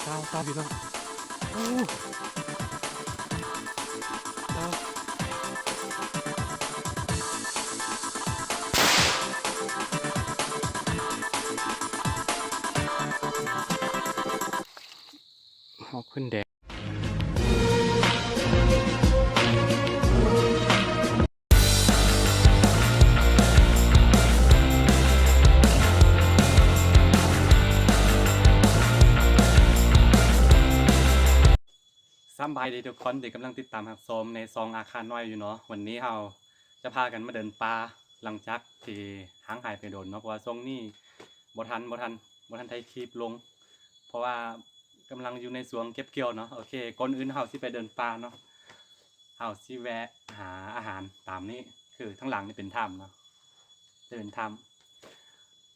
ຕາຍ ຕາຍ ພີ່ນ້ອງ ໂອ້ ຕາຍ ຮອກເພິ່ນແດງ. ສຳບາຍດີທຸກຄົນທີ່ກຳລັງຕິດຕາມຮັບຊົມໃນຊ່ອງອາຄານ້ອຍຢູ່ເນາະ. ວັນນີ້ເຮົາຈະພາກັນມາເດີນປ່າ ຫຼັງຈາກທີ່ຫ່າງຫາຍໄປດົນເນາະ, ເພາະວ່າຊ່ວງນີ້ບໍ່ທັນ ບໍ່ທັນ ບໍ່ທັນໄດ້ຄລິບລົງ ເພາະວ່າກຳລັງຢູ່ໃນຊ່ວງເກັບກ່ຽວເນາະ. ໂອເຄ ກ່ອນອື່ນເຮົາຊິໄປເດີນປ່າເນາະ, ເຮົາຊິແວະຫາອາຫານຕາມນີ້. ຄືທາງຫຼັງນີ້ເປັນຖ້ຳເນາະ, ຈະເປັນຖ້ຳ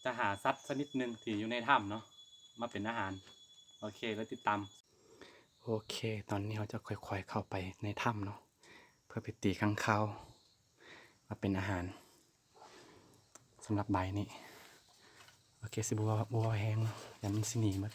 ຈະຫາສັດຊະນິດໜຶ່ງທີ່ຢູ່ໃນຖ້ຳເນາະ ມາເປັນອາຫານ. ໂອເຄ ແລ້ວຕິດຕາມ. ໂອເຄ ຕອນນີ້ເຮົາຈະຄ່ອຍໆເຂົ້າໄປໃນຖ້ຳເນາະ ເພື່ອໄປຕີຄ້າງຄາວມາເປັນອາຫານ ສຳລັບໃບນີ້. ໂອເຄ ຊິບໍ່ເວົ້າ ບໍ່ເວົ້າແຮງເນາະ ຢ້ານມັນຊິໜີໝົດ.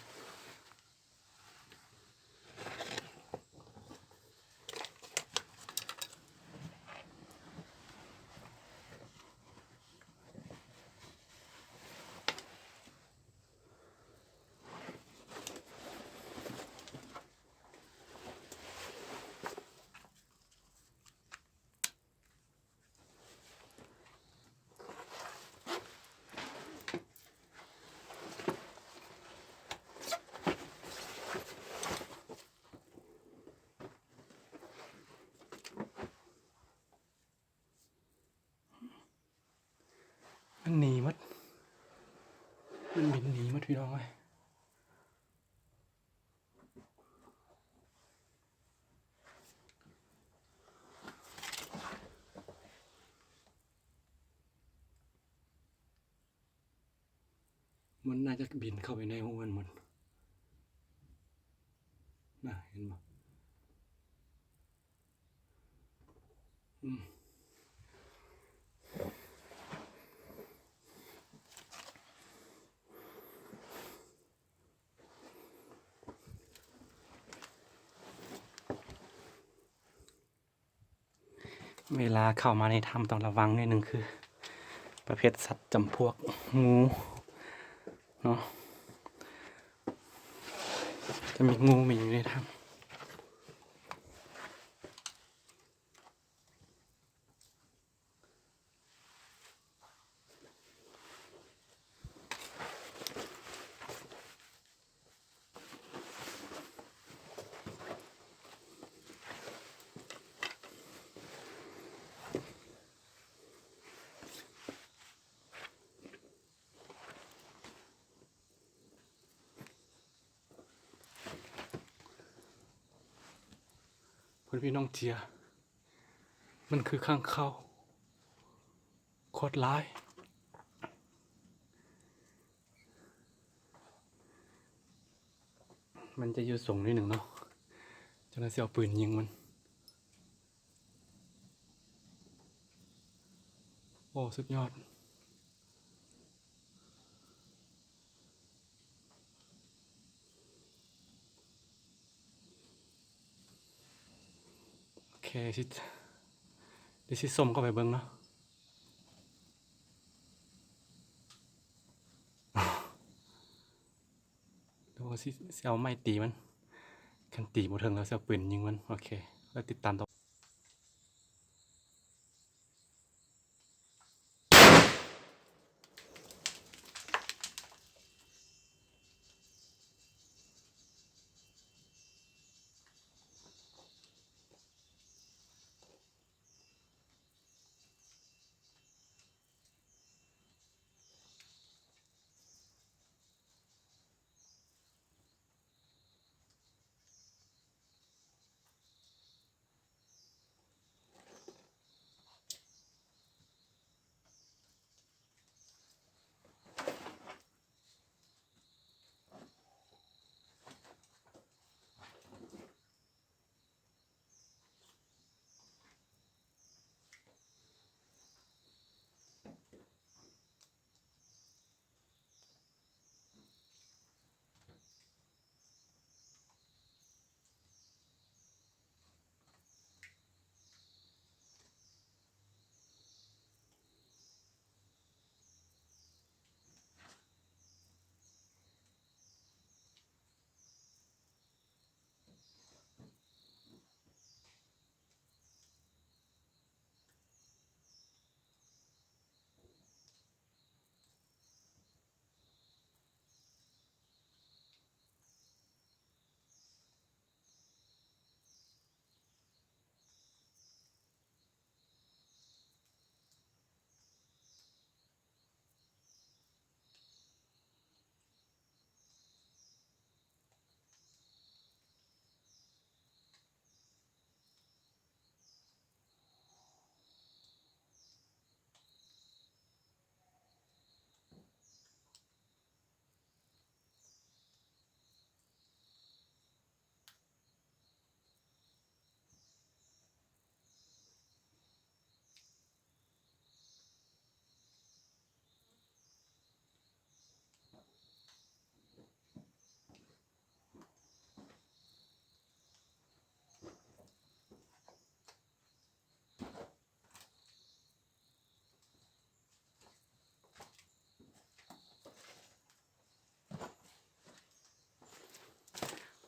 ມັນໜີໝົດ ມັນບິນໜີໝົດ ພີ່ນ້ອງເອີຍ. ມັນໜ້າຈະບິນເຂົ້າໄປໃນຮູມັນໝົດນະ ເຫັນບໍ່? ອືມ. ເວລາເຂົ້າມາໃນຖ້ຳຕ້ອງລະວັງໜ້ອຍໜຶ່ງ ຄືປະເພດສັດຈຳພວກງູເນາະ, ຈະມີງູມີຫຍັງຢູ່ໃນຖ້ຳ. ເພື່ອນພີ່ນ້ອງເຈຍ ມັນຄືຄ້າງຄາວໂຄດຫຼາຍ. ມັນຈະຢູ່ສູງໜ້ອຍໜຶ່ງເນາະ, ຈັ່ງນັ້ນຊິເອົາປືນຍິງມັນ. ໂອ້ ສຸດຍອດ. ໂອເຄ ຊິ ດຽວຊິສົມເຂົ້າໄປເບິ່ງເນາະ. ໂອ້ ຊິ ຊິເອົາໄມ້ຕີມັນ, ຄັນຕີບໍ່ເຖິງແລ້ວຊິເອົາປືນຍິງມັນ. ໂອເຄ ແລ້ວຕິດຕາມຕໍ່. ໂ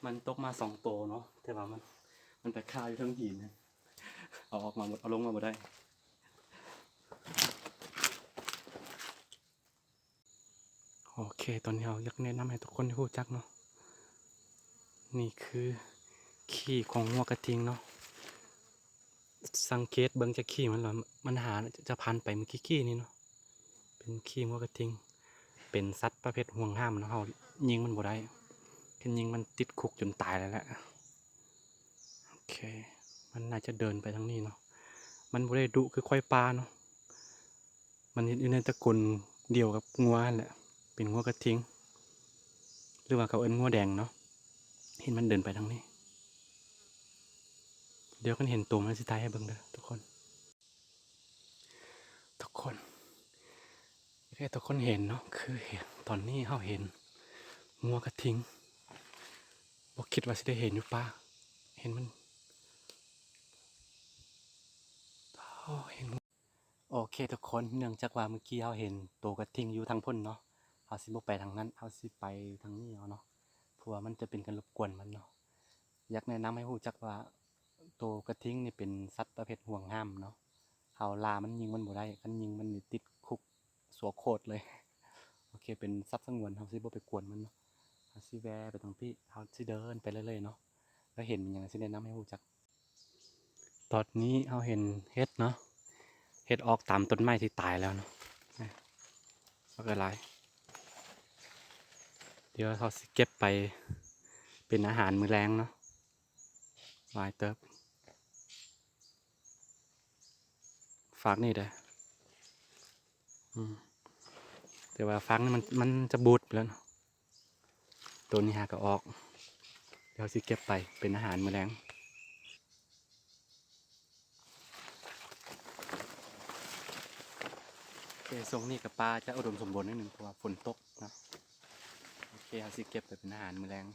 ມັນຕົກມາສອງໂຕເນາະ ແຕ່ວ່າມັນ ມັນໄປຄາຢູ່ເທິງຫີນ ເອົາອອກມາບໍ່ ເອົາລົງມາບໍ່ໄດ້. ໂອເຄ ຕອນນີ້ເຮົາຢາກແນະນຳໃຫ້ທຸກຄົນໄດ້ຮູ້ຈັກເນາະ ນີ້ຄືຂີ້ຂອງງົວກະທິງເນາະ. ສັງເກດເບິ່ງຈາກຂີ້ມັນລະ ມັນຫາຈະພັນໄປມື້ກີ້ໆນີ້ເນາະ ເປັນຂີ້ງົວກະທິງ ເປັນສັດປະເພດຫວງຫ້າມເນາະ ເຮົາຍິງມັນບໍ່ໄດ້ ຄັນຍິງມັນຕິດຄຸກຈົນຕາຍແລ້ວແຫຼະ. ໂອເຄ ມັນໜ້າຈະເດີນໄປທາງນີ້ເນາະ ມັນບໍ່ໄດ້ດຸຄືຄວາຍປ່າເນາະ. ມັນຢູ່ໃນຕະກຸນດຽວກັບງົວຫັ້ນແຫຼະ ເປັນງົວກະທິງ ຫຼືວ່າເຂົາເອີ້ນງົວແດງເນາະ. ເຫັນມັນເດີນໄປທາງນີ້ ດຽວຄັນເຫັນໂຕມັນຊິຖ່າຍໃຫ້ເບິ່ງເດີທຸກຄົນ. ທຸກຄົນ ຢາກໃຫ້ທຸກຄົນເຫັນເນາະ ຄືເຫັນ ຕອນນີ້ເຮົາເຫັນງົວກະທິງ ບໍ່ຄິດວ່າຊິໄດ້ເຫັນຢູ່ປ່າ ເຫັນມັນ ໂອ້ ເຫັນ ໂອເຄທຸກຄົນ ເນື່ອງຈາກວ່າມື້ກີ້ເຮົາເຫັນໂຕກະທິງຢູ່ທາງພຸ້ນເນາະ ເຮົາຊິບໍ່ໄປທາງນັ້ນ ເຮົາຊິໄປທາງນີ້ເອົາເນາະ ເພາະວ່າມັນຈະເປັນການລົບກວນມັນເນາະ. ຢາກແນະນຳໃຫ້ຮູ້ຈັກວ່າ ໂຕກະທິງນີ້ເປັນສັດປະເພດຫວງຫ້າມເນາະ ເຮົາລ່າມັນ ຍິງມັນບໍ່ໄດ້ ຄັນຍິງມັນນີ້ຕິດຄຸກຊົ່ວໂຄດເລີຍ. ໂອເຄ ເປັນສັດສະຫງວນ ເຮົາຊິບໍ່ໄປກວນມັນເນາະ ເຮົາຊິແວ່ໄປທາງພີ້ ເຮົາຊິເດີນໄປເລື້ອຍໆເນາະ ແລ້ວເຫັນຫຍັງຊິແນະນຳໃຫ້ຮູ້ຈັກ. ຕອນນີ້ເຮົາເຫັນເຫັດເນາະ ເຫັດອອກຕາມຕົ້ນໄມ້ທີ່ຕາຍແລ້ວເນາະ ບັກຫຼາຍໆ ດຽວເຮົາຊິເກັບໄປເປັນອາຫານມື້ແລງເນາະ ຫຼາຍເຕີບ. ຟາກນີ້ເດ້ ອືມ ແຕ່ວ່າຟາກນີ້ມັນ ມັນຈະບູດໄປແລ້ວເນາະ ໂຕນີ້ຫາກໍອອກ ດຽວເຮົາຊິເກັບໄປເປັນອາຫານມື້ແລງ. ໂອເຄ ຊ່ວງນີ້ກໍປ່າຈະອຸດົມສົມບູນໜ້ອຍໜຶ່ງ ເພາະວ່າຝົນຕົກເນາະ. ໂອເຄ ເຮົາຊິເກັບໄປເປັນອາຫານມື້ແລງ.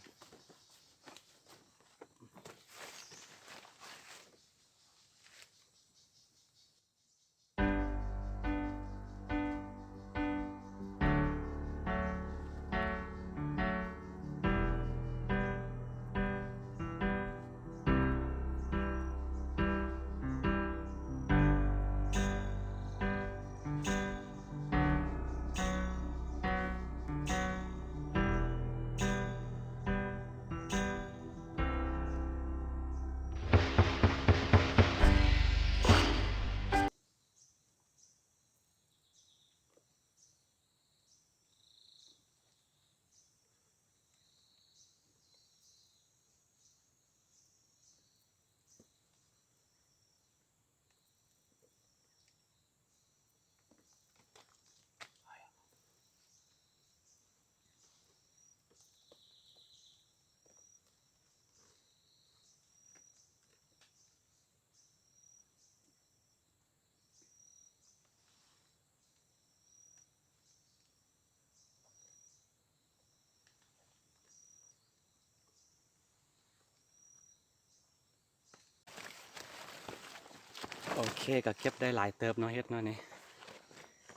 ໂອເຄ ກໍເກັບໄດ້ຫຼາຍເຕີບເນາະ ເຫັດເນາະນີ້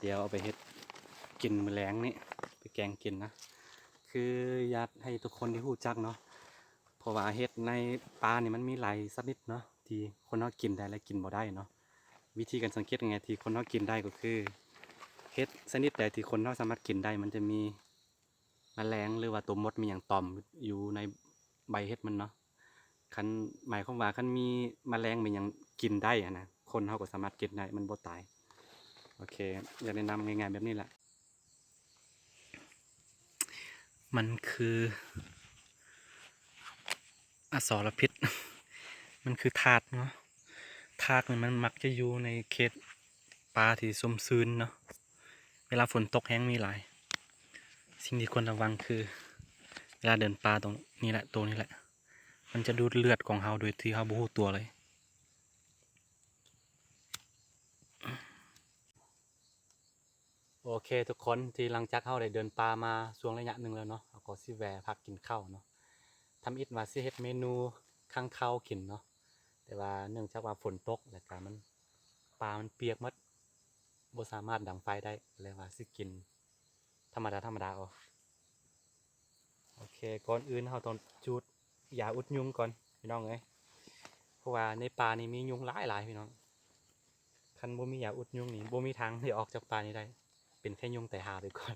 ດຽວເອົາໄປເຮັດກິນມື້ແລງນີ້ ໄປແກງກິນນະ. ຄືຢາກໃຫ້ທຸກຄົນໄດ້ຮູ້ຈັກເນາະ ເພາະວ່າເຫັດໃນປ່ານີ້ມັນມີຫຼາຍຊະນິດເນາະ ທີ່ຄົນເຮົາກິນໄດ້ ແລະ ກິນບໍ່ໄດ້ເນາະ. ວິທີການສັງເກດງ່າຍໆ ທີ່ຄົນເຮົາກິນໄດ້ກໍຄື ເຫັດຊະນິດໃດທີ່ຄົນເຮົາສາມາດກິນໄດ້ ມັນຈະມີ ມະແລງ ຫຼືວ່າຕົວມົດມີຫຍັງຕອມຢູ່ໃນໃບເຫັດມັນເນາະ. ຄັນ ໝາຍຄວາມວ່າຄັນມີມະແລງມີຫຍັງກິນໄດ້ຫັ້ນນະ ຄົນເຮົາກໍສາມາດກິນໄດ້ ມັນບໍ່ຕາຍ. ໂອເຄ ຢາກແນະນຳງ່າຍໆແບບນີ້ແຫຼະ. ມັນຄືອະສອລະພິດ ມັນຄືທາດເນາະ. ທາດນີ້ມັນມັກຈະຢູ່ໃນເຂດປ່າທີ່ຊຸ່ມຊື່ນເນາະ. ເວລາຝົນຕົກແຮງມີຫຼາຍ. ສິ່ງທີ່ຄວນລະວັງຄື ເວລາເດີນປ່າ ຕົງນີ້ແຫຼະ ໂຕນີ້ແຫຼະ ມັນຈະດູດເລືອດຂອງເຮົາໂດຍທີ່ເຮົາບໍ່ຮູ້ຕົວເລີຍ. ໂອເຄທຸກຄົນ ທີ່ຫຼັງຈາກເຮົາໄດ້ເດີນປ່າມາຊ່ວງໄລຍະໜຶ່ງແລ້ວເນາະ ເຮົາກໍຊິແວ່ພັກກິນເຂົ້າເນາະ. ທຳອິດວ່າຊິເຮັດເມນູຄັງຄາວກິນເນາະ ແຕ່ວ່າເນື່ອງຈາກວ່າຝົນຕົກ ແລ້ວກະມັນ ປ່າມັນປຽກໝົດ ບໍ່ສາມາດດັງໄຟໄດ້ ແລ້ວວ່າຊິກິນທຳມະດາໆເອົາ. ໂອເຄ ກ່ອນອື່ນເຮົາຕ້ອງຈູດ ຢາອຸດຍຸງກ່ອນພີ່ນ້ອງເອີຍ ເພາະວ່າໃນປ່ານີ້ມີຍຸງຫຼາຍໆ ພີ່ນ້ອງ. ຄັນບໍ່ມີຢາອຸດຍຸງນີ້ ບໍ່ມີທາງທີ່ອອກຈາກປ່ານີ້ໄດ້ ເປັນແຄ່ຍຸງຕາຍຫ່າໄປກ່ອນ.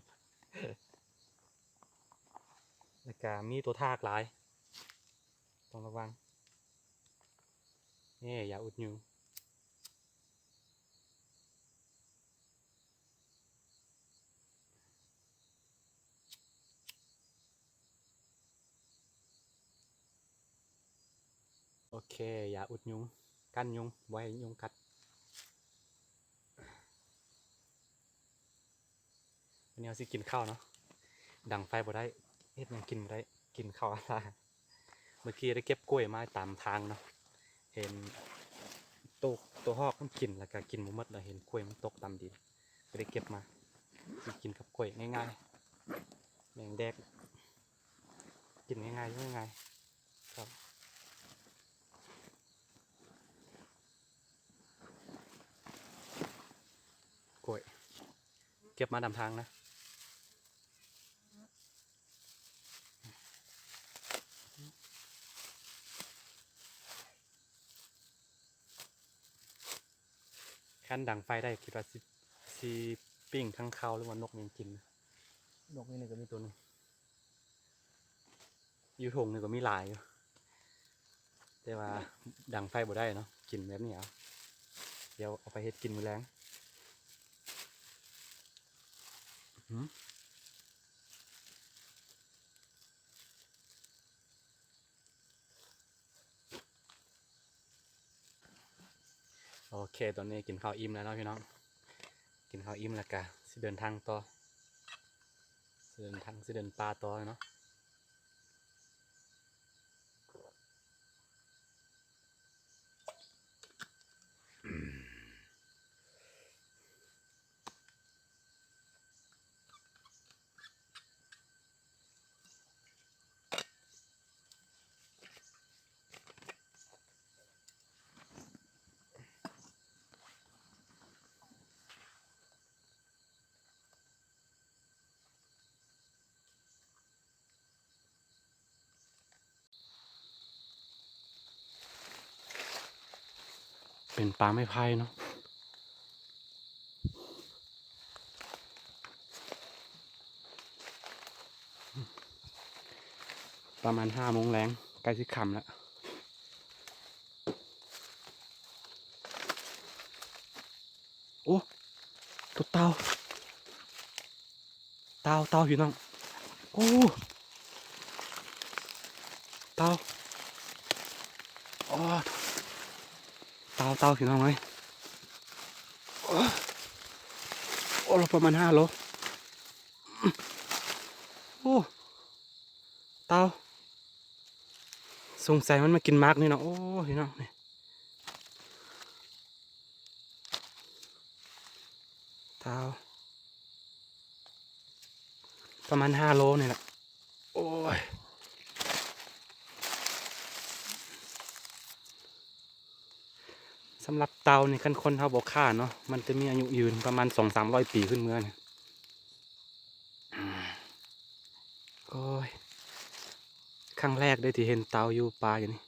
ແລ້ວກະມີຕົວທາກຫຼາຍ ຕ້ອງລະວັງ. ນີ້ຢາອຸດຍຸງ. ໂອເຄ ຢາອຸດຍຸງ ກັນຍຸງ ບໍ່ໃຫ້ຍຸງກັດ. ວັນນີ້ເຮົາຊິກິນເຂົ້າເນາະ ດັງໄຟບໍ່ໄດ້ ເຮັດຫຍັງກິນບໍ່ໄດ້ ກິນເຂົ້າ. ເມື່ອກີ້ໄດ້ເກັບກ້ວຍມາຕາມທາງເນາະ ເຫັນໂຕ ໂຕຮອກມັນກິນ ແລ້ວກະກິນບໍ່ໝົດ ແລ້ວເຫັນກ້ວຍມັນຕົກຕາມດິນ ກໍໄດ້ເກັບມາ ຊິກິນກັບກ້ວຍງ່າຍໆ ແບ່ງແດກ ກິນງ່າຍໆ ຢູ່ງ່າຍໆ ຄັບ. ກ້ວຍ ເກັບມານຳທາງນະ. ຄັນດັງໄຟໄດ້ ຄິດວ່າຊິ ຊິປີ້ງຄ້າງຄາວ ຫຼືວ່ານົກຫຍັງກິນ. ນົກຢູ່ນີ້ກໍມີໂຕໜຶ່ງ ຢູ່ທົ່ງນີ້ກໍມີຫຼາຍຢູ່ ແຕ່ວ່າດັງໄຟບໍ່ໄດ້ເນາະ ກິນແບບນີ້ເອົາ ດຽວເອົາໄປເຮັດກິນມື້ແລງ. ໂອເຄ ຕອນນີ້ກິນເຂົ້າອີ່ມແລ້ວເນາະພີ່ນ້ອງ ກິນເຂົ້າອີ່ມແລ້ວກະຊິເດີນທາງຕໍ່ ຊິເດີນທາງ ຊິເດີນປ່າຕໍ່ເນາະ. ເປັນປ່າໄມ້ໄຜ່ເນາະ ປະມານຫ້າໂມງແລງ ໃກ້ຊິຄ່ຳແລ້ວ. ໂອ້ ຕົວເຕົ່າ ເຕົ່າ ເຕົ່າພີ່ນ້ອງ ໂອ້ ເຕົ່າ ໂອ້ ເຕົ່າ ເຕົ່າພີ່ນ້ອງເອີຍ ໂອ້ ໂອ້ ປະມານຫ້າໂລ ໂອ້ ເຕົ່າ ສົງໄສມັນມາກິນໝາກນີ້ເນາະ ໂອ້ ພີ່ນ້ອງນີ້ ເຕົ່າ ປະມານຫ້າໂລນີ້ແຫຼະ ໂອ້ຍ ສຳລັບເຕົ່ານີ້ ຄັນຄົນເຮົາບໍ່ຂ້າເນາະ ມັນຈະມີອາຍຸຍືນປະມານສອງສາມຮ້ອຍປີຂຶ້ນເມືອນີ້. ໂອ້ຍ ຄັ້ງແລກເດ້ທີ່ເຫັນເຕົ່າຢູ່ປ່າຢູ່ນີ້.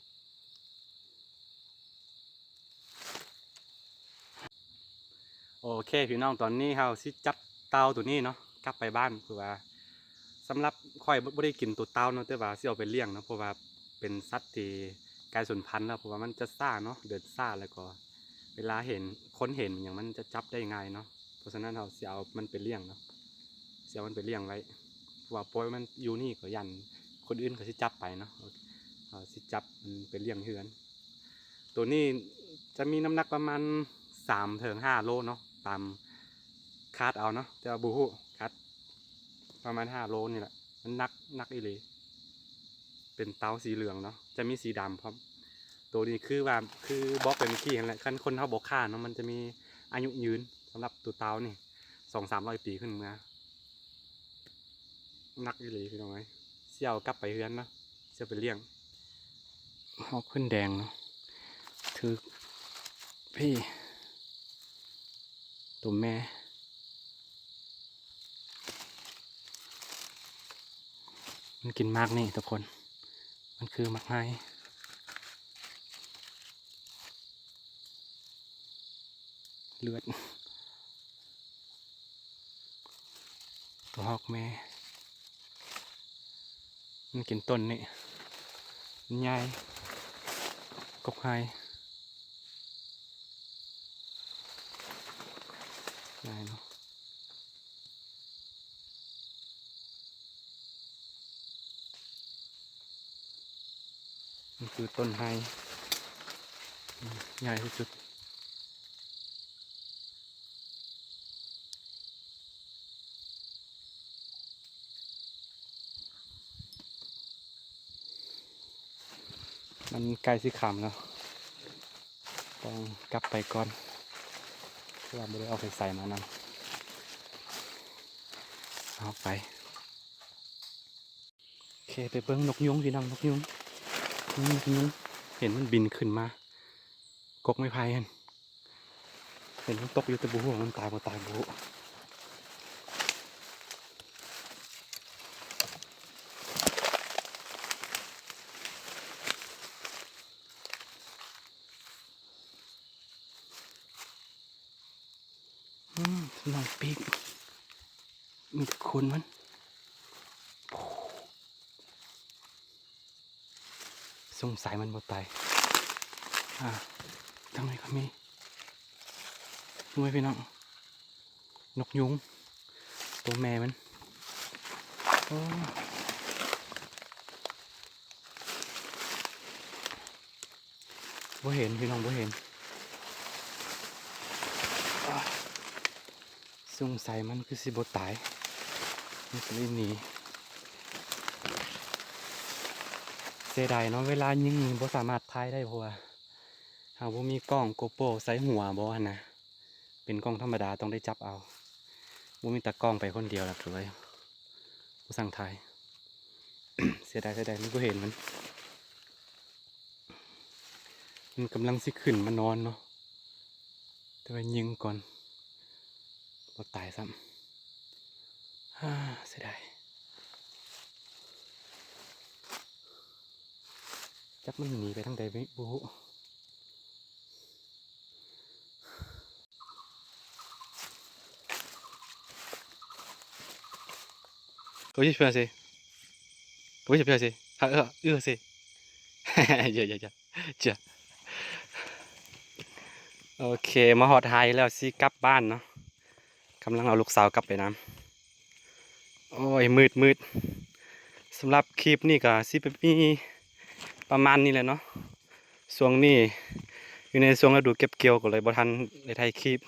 ໂອເຄພີ່ນ້ອງ ຕອນນີ້ເຮົາຊິຈັບເຕົ່າໂຕນີ້ເນາະ ກັບໄປບ້ານ ເພາະວ່າສຳລັບຂ້ອຍບໍ່ ບໍ່ໄດ້ກິນໂຕເຕົ່າເນາະ ແຕ່ວ່າຊິເອົາໄປລ້ຽງເນາະ ເພາະວ່າເປັນສັດທີ່ໃກ້ສູນພັນແລ້ວ ເພາະວ່າມັນຈະຊ້າເນາະ ເດີນຊ້າ ແລ້ວກໍເວລາເຫັນ ຄົນເຫັນຫຍັງມັນຈະຈັບໄດ້ງ່າຍເນາະ ເພາະສະນັ້ນເຮົາຊິເອົາມັນໄປລ້ຽງເນາະ ຊິເອົາມັນໄປລ້ຽງໄວ້ ເພາະວ່າປ່ອຍມັນຢູ່ນີ້ກໍຢ້ານຄົນອື່ນເຂົາຊິຈັບໄປເນາະ ເຮົາຊິຈັບມັນໄປລ້ຽງເຮືອນ. ໂຕນີ້ຈະມີນ້ຳໜັກປະມານສາມເຖິງຫ້າໂລເນາະ ຕາມຄາດເອົາເນາະ ແຕ່ວ່າບໍ່ຮູ້ ຄາດປະມານຫ້າໂລນີ້ແຫຼະ ມັນໜັກ ໜັກອີ່ຫຼີ ເປັນເຕົ່າສີເຫຼືອງເນາະ ຈະມີສີດຳພ້ອມ. ໂຕນີ້ຄືວ່າ ຄືບອກໄປເມື່ອກີ້ຫັ້ນແຫຼະ ຄັນຄົນເຮົາບໍ່ຂ້າເນາະ ມັນຈະມີອາຍຸຍືນ ສຳລັບໂຕເຕົ່ານີ້ ສອງສາມຮ້ອຍປີຂຶ້ນເມືອ. ໜັກອີ່ຫຼີພີ່ນ້ອງເອີຍ ຊິເອົາກັບໄປເຮືອນເນາະ ຊິເອົາໄປລ້ຽງ. ຮອກເພິ່ນແດງເນາະ ຖືກ ພີ້ ໂຕແມ່ ມັນກິນໝາກນີ້ທຸກຄົນ ໄປ ມັນຄືໝາກໄຮ ເລືອດ ຕົວຮອກແມ່ ມັນກິນຕົ້ນນີ້ ມັນໃຫຍ່ ກົກໄຮ ງ່າຍເນາະ. ມັນຄືຕົ້ນໄຮ ອືມ ໃຫຍ່ທີ່ສຸດ ມັນໃກ້ຊິຄ່ຳແລ້ວ ຕ້ອງກັບໄປກ່ອນ ເພາະວ່າບໍ່ໄດ້ເອົາໄຟສາຍມານຳ ເອົາໄປ. ໂອເຄ ໄປເບິ່ງນົກຍຸງ ພີ່ນ້ອງ ນົກຍຸງ ນີ້ນົກຍຸງ ເຫັນມັນບິນຂຶ້ນມາ ກົກໄມ້ໄຜ່ຫັ້ນ ເຫັນມັນຕົກຢູ່ ແຕ່ບໍ່ຮູ້ວ່າມັນຕາຍບໍ່ຕາຍ ບໍ່ຮູ້. ອືມ ນ້ອງປີກ ມີແຕ່ຂົນມັນ ສົງໄສມັນບໍ່ຕາຍ ອ່າ ທາງນີ້ກໍມີ ເຫັນບໍ່ພີ່ນ້ອງ ນົກຍຸງ ຕົວແມ່ມັນ ໂອ້ ບໍ່ເຫັນພີ່ນ້ອງ ບໍ່ເຫັນ ສົງໄສມັນຄືຊິບໍ່ຕາຍ ມັນກໍເລີຍໜີ ເສຍດາຍເນາະ ເວລາຍິງນີ້ບໍ່ສາມາດຖ່າຍໄດ້ ເພາະວ່າເຮົາບໍ່ມີກ້ອງໂກໂປໃສ່ຫົວບໍ່ຫັ້ນນະ ເປັນກ້ອງທຳມະດາຕ້ອງໄດ້ຈັບເອົາ ບໍ່ມີຕາກ້ອງ ໄປຄົນດຽວລະ ກໍເລີຍບໍ່ຊ່າງຖ່າຍ ເສຍດາຍ ເສຍດາຍ ມັນບໍ່ເຫັນມັນ ມັນກຳລັງຊິຂຶ້ນມານອນເນາະ ແຕ່ວ່າຍິງກ່ອນ ບໍ່ຕາຍຊ້ຳ ເສຍດາຍ ຈັກມັນໜີໄປທາງໃດບໍ່ຮູ້. 보십시오. 보십시오. 아, 어, 이거세요. 야, 야, 야. 자. ໂອເຄ ມາຮອດໄຮ່ແລ້ວ ຊິກັບບ້ານເນາະ ກຳລັງເອົາລູກສາວກັບໄປນຳ. ໂອ້ຍ ມືດໆ ສຳລັບຄລິບນີ້ກໍຊິມີປະມານນີ້ແຫຼະເນາະ. ຊ່ວງນີ້ຢູ່ໃນຊ່ວງລະດູເກັບກ່ຽວ ກໍເລີຍບໍ່ທັນໄດ້ຖ່າຍຄລິບ.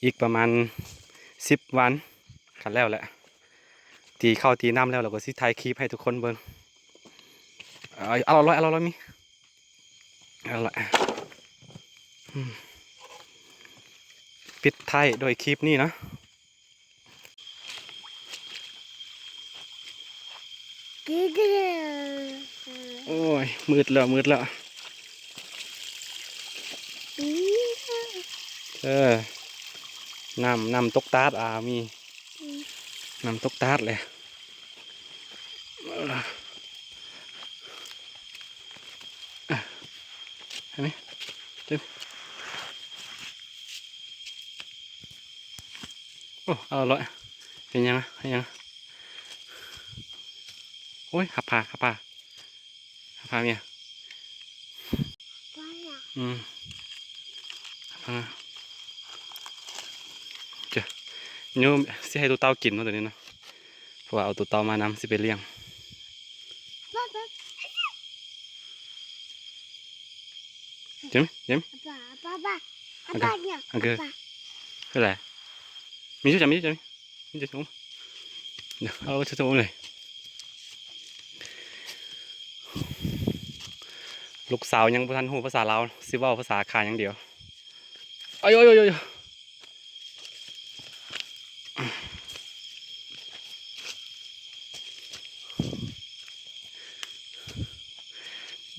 ອີກປະມານສິບວັນກໍແລ້ວແຫຼະ. ຕີເຂົ້າຕີນ້ຳແລ້ວ ລາວກໍຊິຖ່າຍຄລິບໃຫ້ທຸກຄົນເບິ່ງ. ເອົາ ເອົາລອຍ ເອົາລອຍ ມີ ເອົາລະ ອືມ ປິດທ້າຍດ້ວຍຄລິບນີ້ເນາະ. ໂອ້ຍ ມືດແລ້ວ ມືດແລ້ວ. ເອີ ນ້ຳ ນ້ຳຕົກຕາດ ອາ ມີ ອືມ ນ້ຳຕົກຕາດແຫຼະ. ເອີ ອັນນີ້ ໂອ້ ເອົາລະ ເຮັດຫຍັງ ເຮັດຫຍັງ? ໂອ້ຍ ຮັບຜ້າ ຮັບຜ້າ ຮັບຜ້າເມຍ. ອືມ ເຈົ້າ ໂຍມຊິໃຫ້ຕູເຕົ່າກິນເນາະ ໂຕນີ້ເນາະ ເພາະວ່າເອົາຕູເຕົ່າມານຳ ຊິໄປລ້ຽງ. ເຈັບ ເຈັບ ອັນເກີ ເປັນໄດ? ມີຈຸດຈະມີຈຸດຈະມີ ເອົາເຈົ້າໂອມເລີຍ. ລູກສາວຍັງບໍ່ທັນຮູ້ພາສາລາວ ຊິເວົ້າພາສາຂາຢ່າງດຽວ. ໂອ້ຍ ໂອ້ຍ ໂອ້ຍ ໂອ້ຍ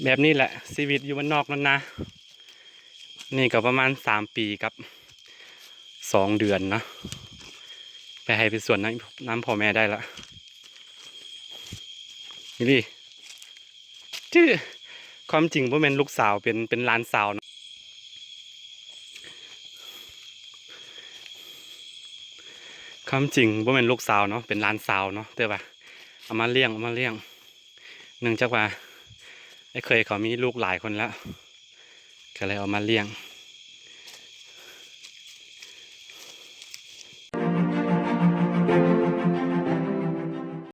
ແບບນີ້ແຫຼະ ຊີວິດຢູ່ບ້ານນອກນອນນາ. ນີ້ກໍປະມານສາມປີກັບສອງເດືອນເນາະ ໄປໄຮ່ໄປສວນນຳ ນຳພໍ່ແມ່ໄດ້ລະ ອີ່ຫຼີ. ຈື່ ຄວາມຈິງບໍ່ແມ່ນລູກສາວ ເປັນ ເປັນຫຼານສາວເນາະ. ຄວາມຈິງບໍ່ແມ່ນລູກສາວເນາະ ເປັນຫຼານສາວເນາະ ແຕ່ວ່າເອົາມາລ້ຽງ ເອົາມາລ້ຽງ ເນື່ອງຈາກວ່າອ້າຍເຂີຍເຂົາມີລູກຫຼາຍຄົນແລ້ວ ກໍເລີຍເອົາມາລ້ຽງ.